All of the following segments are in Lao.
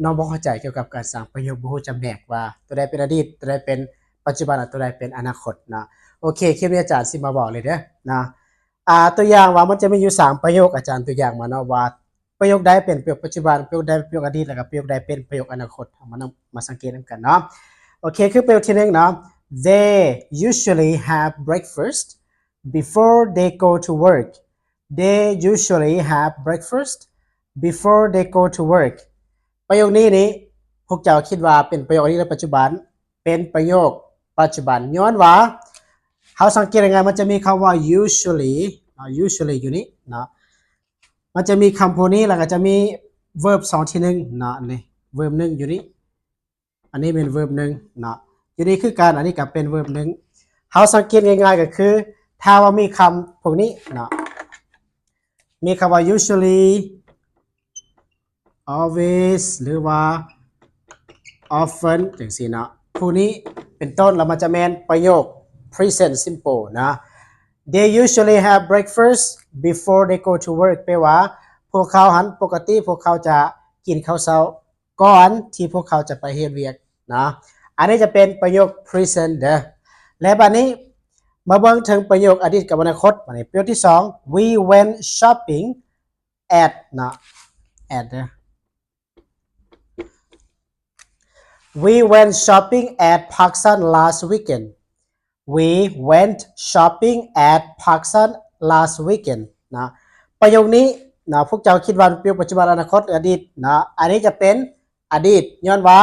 ນ້ອງບໍ່ເຂົ້າໃຈກ່ຽວກັບການສ້າງປະໂຫຍກ ບໍ່ຮູ້ຈຳແນກວ່າຕົວໃດເປັນອະດີດ ຕົວໃດເປັນປັດຈຸບັນ ແລະ ຕົວໃດເປັນອະນາຄົດເນາະ. ໂອເຄ ຄລິບນີ້ອາຈານຊິມາບອກເລີຍເດີເນາະ. ອ່າ ຕົວຢ່າງວ່າມັນຈະມີຢູ່ສາມປະໂຫຍກ ອາຈານຕົວຢ່າງມາເນາະ ວ່າປະໂຫຍກໃດເປັນປະໂຫຍກປັດຈຸບັນ ປະໂຫຍກໃດເປັນປະໂຫຍກອະດີດ ແລ້ວກໍປະໂຫຍກໃດເປັນປະໂຫຍກອນະຄົດ. ເຮົາມານຳ ມາສັງເກດນຳກັນເນາະ. ໂອເຄ ຄືປະໂຫຍກທີໜຶ່ງເນາະ They usually have breakfast before they go to work. They usually have breakfast before they go to work. ປະໂຫຍກນີ້ນີ້ ພວກເຈົ້າຄິດວ່າເປັນປະໂຫຍກອະດີດ ຫຼື ປັດຈຸບັນ? ເປັນປະໂຫຍກປັດຈຸບັນ ຍ້ອນວ່າເຮົາສັງເກດງ່າຍໆ ມັນຈະມີຄຳວ່າ usually ເນາະ usually ຢູ່ນີ້ເນາະ. ມັນຈະມີຄຳພວກນີ້ ແລ້ວກໍຈະມີ verb ສອງ ທີໜຶ່ງເນາະ ນີ້ verb ໜຶ່ງຢູ່ນີ້ ອັນນີ້ແມ່ນ verb ໜຶ່ງເນາະ ຢູ່ນີ້ຄືກັນ ອັນນີ້ກໍເປັນ verb ໜຶ່ງ. ເຮົາສັງເກດງ່າຍໆ ກໍຄື ຖ້າວ່າມີຄຳພວກນີ້ເນາະ ມີຄຳວ່າ usually, always ຫຼືວ່າ often ຈັ່ງຊີ້ເນາະ ພວກນີ້ເປັນຕົ້ນ ແລ້ວມັນຈະແມ່ນປະໂຫຍກ present simple ນະ. They usually have breakfast before they go to work ແປວ່າ ພວກເຂົາຫັ້ນ ປົກກະຕິພວກເຂົາຈະກິນເຂົ້າເຊົ້າ ກ່ອນທີ່ພວກເຂົາຈະໄປເຮັດວຽກເນາະ. ອັນນີ້ຈະເປັນປະໂຫຍກ present ເດີ. ແລະ ບັດນີ້ມາເບິ່ງເຖິງປະໂຫຍກອະດີດກັບອະນາຄົດ. ບັດນີ້ປະໂຫຍກທີສອງ We went shopping at ເນາະ at ເດີ We went shopping at Parkson last weekend. We went shopping at Parkson last weekend ນະ. ປະໂຫຍກນີ້ນະ ພວກເຈົ້າຄິດວ່າເປັນປະໂຫຍກປັດຈຸບັນ ອະນາຄົດ ຫຼື ອະດີດນະ? ອັນນີ້ຈະເປັນອະດີດ ຍ້ອນວ່າ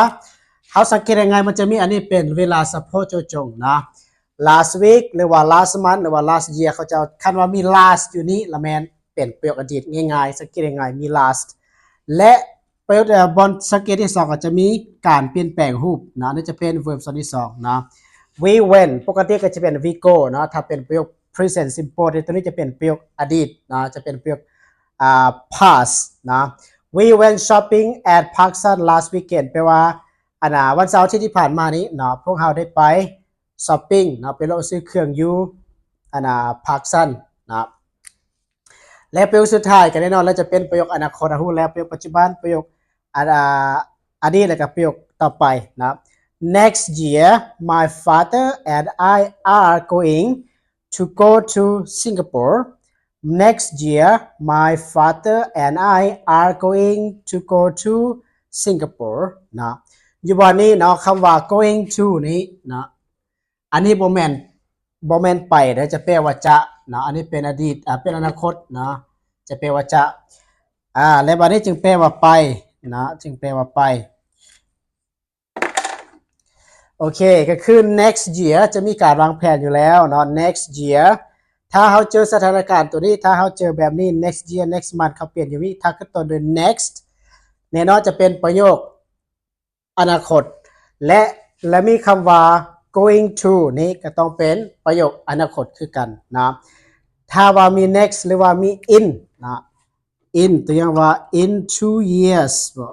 ເຮົາສັງເກດງ່າຍໆ ມັນຈະມີອັນນີ້ເປັນເວລາສະເພາະເຈາະຈົງນະ. Last week ຫຼືວ່າ last month ຫຼືວ່າ last year ເຂົາເຈົ້າ ຄັນວ່າມີ last ຢູ່ນີ້ລະແມ່ນເປັນປະໂຫຍກອະດີດ ງ່າຍໆ ສັງເກດງ່າຍໆ ມີ last ແລະ ປະໂຫຍກ ເອີ ບ່ອນສັງເກດທີສອງກໍຈະມີການປ່ຽນແປງຮູບເນາະ, ອັນນີ້ຈະເປັນ verb ສ່ວນທີສອງເນາະ. We went ປົກກະຕິກໍຈະເປັນ we go ເນາະ, ຖ້າເປັນປະໂຫຍກ present simple ຕົວນີ້ຈະເປັນປະໂຫຍກອະດີດເນາະ, ຈະເປັນປະໂຫຍກ ອ່າ past ເນາະ. We went shopping at Parkson last weekend ແປວ່າ ອັນ ອາ ວັນເສົາອາທິດທີ່ຜ່ານມານີ້ເນາະ ພວກເຮົາໄດ້ໄປ shopping ເນາະ, ໄປເລາະຊື້ເຄື່ອງຢູ່ ອັນ ອາ Parkson ເນາະ. ແລະ ປະໂຫຍກສຸດທ້າຍກໍແນ່ນອນແລ້ວ ຈະເປັນປະໂຫຍກອະນາຄົດ ເຮົາຮູ້ແລ້ວ, ປະໂຫຍກປັດຈຸບັນ, ປະໂຫຍກ ອາ ອະດີດ ແລະ ກໍປະໂຫຍກຕໍ່ໄປນະ. Next year, my father and I are going to go to Singapore. Next year, my father and I are going to go to Singapore ນະ. ຢູ່ບ່ອນນີ້ເນາະ ຄຳວ່າ going to ນີ້ເນາະ ອັນນີ້ບໍ່ແມ່ນ ບໍ່ແມ່ນໄປເດີ, ຈະແປວ່າຈະເນາະ, ອັນນີ້ເປັນອະດີດ ອາ ເປັນອະນາຄົດເນາະ, ຈະແປວ່າຈະ ອາ ແລະ ບັດນີ້ຈຶ່ງແປວ່າໄປເນາະ, ຈຶ່ງແປວ່າໄປ. ໂອເຄ ກໍຄື next year ຈະມີການວາງແຜນຢູ່ແລ້ວເນາະ, next year ຖ້າເຮົາເຈີສະຖານະການຕົວນີ້ ຖ້າເຮົາເຈີແບບນີ້ next year, next month ເຂົາປ່ຽນຢູ່ນີ້ ຖ້າຂຶ້ນຕົ້ນດ້ວຍ next ແນ່ນອນຈະເປັນປະໂຫຍກ ອະນາຄົດ ແລະ ແລະ ມີຄຳວ່າ going to ນີ້ກໍຕ້ອງເປັນປະໂຫຍກອະນາຄົດຄືກັນເນາະ. ຖ້າວ່າມີ next ຫຼືວ່າມີ in ເນາະ, in ຕົວຢ່າງວ່າ in two years ບໍ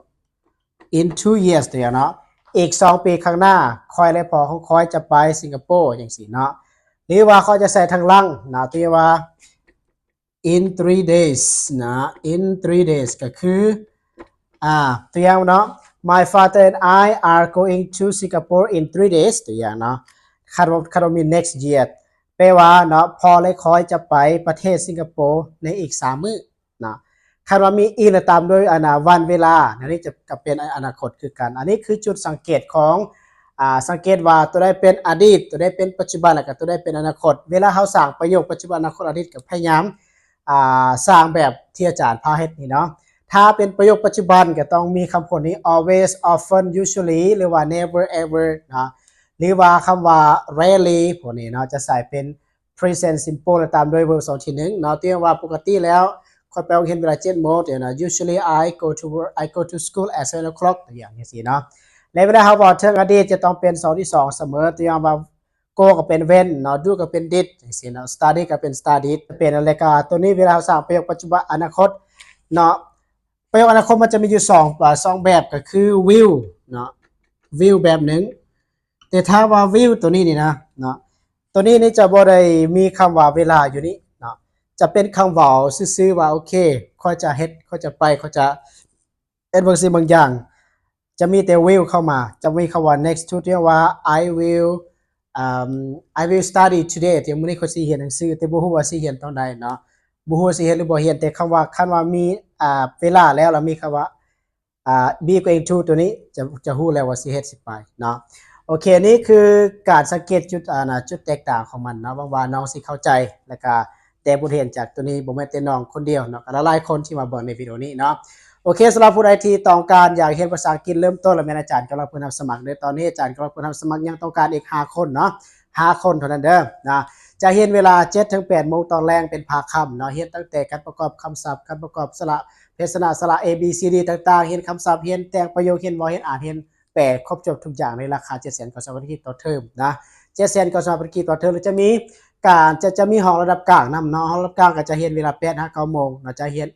in two years ຕົວຢ່າງເນາະ, ອີກສອງປີຂ້າງໜ້າ ຂ້ອຍ ແລະ ພໍ່ຂອງຂ້ອຍຈະໄປສິງກະໂປ ຈັ່ງຊີ້ເນາະ. ຫຼືວ່າເຂົາຈະໃສ່ທາງຫຼັງເນາະ, ຕົວຢ່າງວ່າ in three days ນະ, in three days ກໍຄື ອ່າ ຕົວຢ່າງເນາະ, My father and I are going to Singapore in three days ຕົວຢ່າງເນາະ. ຄັນວ່າ ຄັນວ່າມີ next year ແປວ່າເນາະ ພໍ່ ແລະ ຂ້ອຍຈະໄປປະເທດສິງກະໂປໃນອີກສາມມື້ເນາະ. ຄັນວ່າມີ in ແລ້ວຕາມດ້ວຍ ອັນ ນະ ວັນເວລາ ອັນນີ້ຈະ ກໍເປັນອະນາຄົດຄືກັນ. ອັນນີ້ຄືຈຸດສັງເກດຂອງ ອ່າ ສັງເກດວ່າຕົວໃດເປັນອະດີດ, ຕົວໃດເປັນປັດຈຸບັນ ແລ້ວກໍຕົວໃດເປັນອະນາຄົດ. ເວລາເຮົາສ້າງປະໂຫຍກປັດຈຸບັນ, ອະນາຄົດ, ອະດີດ ກໍພະຍາຍາມ ອ່າ ສ້າງແບບທີ່ອາຈານພາເຮັດນີ້ເນາະ. ຖ້າເປັນປະໂຫຍກປັດຈຸບັນກໍຕ້ອງມີຄຳພວກນີ້ always, often, usually ຫຼືວ່າ never, ever ເນາະ, ຫຼືວ່າຄຳວ່າ rarely ພວກນີ້ເນາະ ຈະໃຊ້ເປັນ present simple ແລະ ຕາມດ້ວຍ verb ສ່ວນທີໜຶ່ງເນາະ. ຕົວຢ່າງວ່າ ປົກກະຕິແລ້ວຂ້ອຍໄປໂຮງຮຽນເວລາເຈັດໂມງ ຕົວຢ່າງເນາະ, usually I go to work, I go to school at seven o'clock ຕົວຢ່າງຈັ່ງຊີ້ເນາະ. ແລະ ເວລາເຮົາເວົ້າເຖິງອະດີດຈະຕ້ອງເປັນສ່ວນທີສອງສະເໝີ, ຕົວຢ່າງວ່າ go ກໍເປັນ went ເນາະ, do ກໍເປັນ did ຈັ່ງຊີ້ເນາະ, study ກໍເປັນ studied ເປັນ. ແລ້ວກໍຕົວນີ້ເວລາເຮົາສ້າງປະໂຫຍກປັດຈຸບັນ ອະນາຄົດເນາະ, ປະໂຫຍກອະນາຄົດມັນຈະມີຢູ່ສອງ ເອີ ສອງແບບ ກໍຄື will ເນາະ, will ແບບໜຶ່ງ. ແຕ່ຖ້າວ່າ will ຕົວນີ້ນີ້ນະເນາະ, ຕົວນີ້ນີ້ຈະບໍ່ໄດ້ມີຄຳວ່າເວລາຢູ່ນີ້ເນາະ, ຈະເປັນຄຳເວົ້າຊື່ໆວ່າ ໂອເຄ ຂ້ອຍຈະເຮັດ, ຂ້ອຍຈະໄປ, ຂ້ອຍຈະ ເຮັດບາງສິ່ງບາງຢ່າງ. ຈະມີແຕ່ will ເຂົ້າມາ ຈະມີຄຳວ່າ next to ທີ່ວ່າ I will ອາ I will study today ທີ່ມື້ນີ້ຂ້ອຍຊິຮຽນໜັງສື ແຕ່ບໍ່ຮູ້ວ່າຊິຮຽນຕອນໃດເນາະ ບໍ່ຮູ້ວ່າຊິຮຽນຫຼືບໍ່ຮຽນ ແຕ່ຄຳວ່າ ຄັນວ່າມີ ອາ ເວລາແລ້ວ ແລ້ວມີຄຳວ່າ ອາ be going to ຕົວນີ້ ຈະ ຈະຮູ້ແລ້ວວ່າຊິເຮັດ ຊິໄປເນາະ. ໂອເຄ ນີ້ຄືການສັງເກດຈຸດ ອາ ນະ ຈຸດແຕກຕ່າງຂອງມັນເນາະ. ຫວັງວ່ານ້ອງຊິເຂົ້າໃຈ ແລ້ວກະໄດ້ບົດຮຽນຈາກຕົວນີ້ ບໍ່ແມ່ນແຕ່ນ້ອງຄົນດຽວເນາະ ກະຫຼາຍໆຄົນທີ່ມາເບິ່ງໃນວິດີໂອນີ້ເນາະ. ໂອເຄ ສຳລັບຜູ້ໃດທີ່ຕ້ອງການຢາກຮຽນພາສາອັງກິດເລີ່ມຕົ້ນ ລະແມ່ນອາຈານກຳລັງເປີດຮັບສະໝັກເດີ. ຕອນນີ້ອາຈານກຳລັງເປີດຮັບສະໝັກ ຍັງຕ້ອງການອີກຫ້າຄົນເນາະ ຫ້າຄົນເທົ່ານັ້ນເດີນະ. ຈະຮຽນເວລາເຈັດເຖິງແປດໂມງຕອນແລງເປັນພາກຄ່ຳເນາະ ຮຽນຕັ້ງແຕ່ການປະກອບຄຳສັບ ການປະກອບສະຫຼະ ພະຍັນຊະນະ ສະຫຼະ A B C D ຕ່າງໆ ຮຽນຄຳສັບ ຮຽນແຕ່ງປະໂຫຍກ ຮຽນເວົ້າ ຮຽນອ່ານ ຮຽນແປ ຄົບຈົບທຸກຢ່າງໃນລາຄາເຈັດແສນເກົ້າສິບພັນກີບຕໍ່ເທີມນະ ເຈັດແສນເກົ້າສິບພັນກີບຕໍ່ເທີມ. ແລ້ວຈະມີການ ຈະ ຈະມີຫ້ອງລະດັບກາງນຳເນາະ ຫ້ອງລະດັບກາງກໍຈະຮຽນເວລາແປດຫາເກົ້າໂມງເນາະ ຈະຮຽນ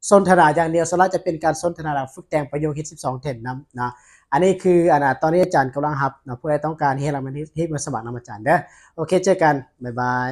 ສົນທະນາຢ່າງດຽວ ສ່ວນຫຼາຍຈະເປັນການສົນທະນາ ແລ້ວຝຶກແຕ່ງປະໂຫຍກ ເຮັດສິບສອງເທັນນຳນະ. ອັນນີ້ຄື ອາ ນະ ຕອນນີ້ອາຈານກຳລັງຮັບເນາະ ຜູ້ໃດຕ້ອງການຮຽນ ລະແມ່ນຮີບມາສະໝັກນຳອາຈານເດີ. ໂອເຄ ເຈີກັນ ບາຍບາຍ.